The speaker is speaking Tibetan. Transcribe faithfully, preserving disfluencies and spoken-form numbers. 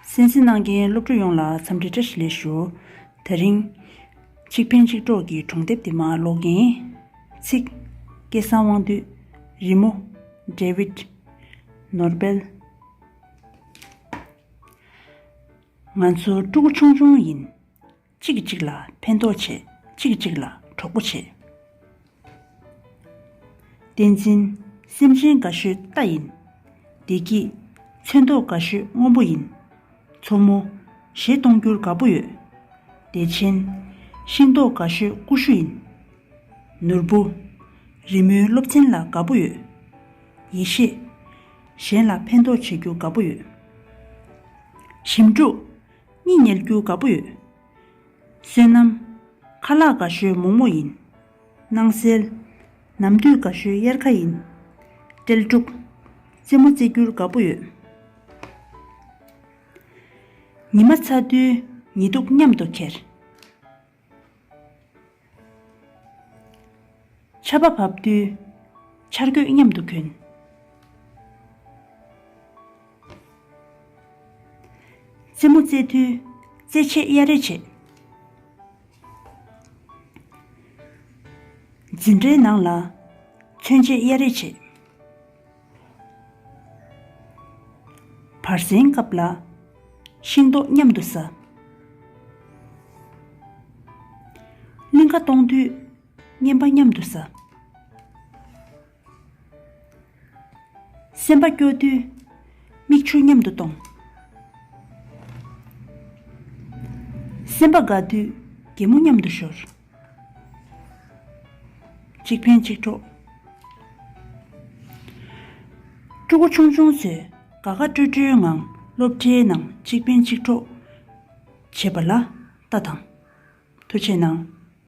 གསན་གཟིགས་གནང་མཁན་སློབ་ཕྲུག་ཡོངས་ལ་འཚམས་འདྲི་བཀྲ་ཤིས་བདེ་ལེགས་ཞུ། དེ་རིང་གཅིག་ཕན་གཅིག་གྲོགས་ཀྱི་སྒྲུང་དེབ་དེ་མར་ཀློག་གིན། ཚིག་སྐལ་བཟང་དབང་འདུས། རི་མོ་ཌེ་ཝིད་ནོར་བེལ། ང་ཚོ་ཕྲུ་གུ་ཆུང་ཆུང་ཡིན། གཅིག་གིས་གཅིག་ལ་ཕན་ཐོགས་བྱེད། གཅིག་གིས་གཅིག་ལ་གྲོགས་པོ་བྱེད། བསྟན་འཛིན་སེམས་ཅན་དགའ་ཤོས་རྟ་ཡིན། བདེ་སྐྱིད་ཚོན་མདོག་དགའ་ཤོས་སྔོན་པོ་ཡིན། མཚོ་མོ་གཞས་གཏོང་རྒྱུར་དགའ་པོ་ཡོད། བདེ་ཆེན་ཤིང་ཏོག་དགའ་ཤོས་ཀུ་ཤུ་ཡིན། ནོར་བུ་རི་མོའི་སློབ་ཚན་ལ་དགའ་པོ་ཡོད། ཡེ་ཤེས་གཞན་ལ་ཕན་ཐོགས་བྱེད་རྒྱུ་དགའ་པོ་ཡོད། ཞིམ་ཕྲུག་གཉིད་ཉལ་རྒྱུ་དགའ་པོ་ཡོད། བསོད་ནམས་ཁ་ལག་དགའ་ཤོས་མོག་མོག་ཡིན། སྣང་གསལ་ནམ་དུས་དགའ་ཤོས་དབྱར་ཁ་ཡིན། སྤྲེལ་ཕྲུག་རྩེད་མོ་རྩེ་རྒྱུར་དགའ་པོ་ཡོད། ཉི་མ་ཚ་དུས་ཉི་གདུགས་མཉམ་དུ་ཁྱེར། ཆར་པ་བབས་དུས་ཆར་གོས་མཉམ་དུ་གྱོན། རྩེད་མོ་རྩེ་དུས་རྩེད་ཆས་གཡར་རེས་བྱེད། འཛིན་གྲྭའི་ནང་ལ་མཚོན་ཆས་གཡར་རེས་བྱེད། བར་གསེང་སྐབས་ལ་ཤིང་ཏོག་མཉམ་དུ་ཟ། གླིང་ག་གཏོང་དུས་རྔན་པ་མཉམ་དུ་ཟ། སེམས་པ་སྐྱོ་དུས་མིག་ཆུ་མཉམ་དུ་གཏོང་། སེམས་པ་དགའ་དུས་གད་མོ་མཉམ་དུ་ཤོར། གཅིག་ཕན་གཅིག་གྲོགས། ཕྲུ་གུ་ཆུང་ཆུང་ཚོས་དགའ་དགའ་སྤྲོ་སྤྲོའི་ངང་སློབ་གྲྭའི་ནང་གཅིག་ཕན་གཅིག་གྲོགས་བྱེད་པ་ལ་ལྟ་དང་། ཐུགས་རྗེ་གནང་།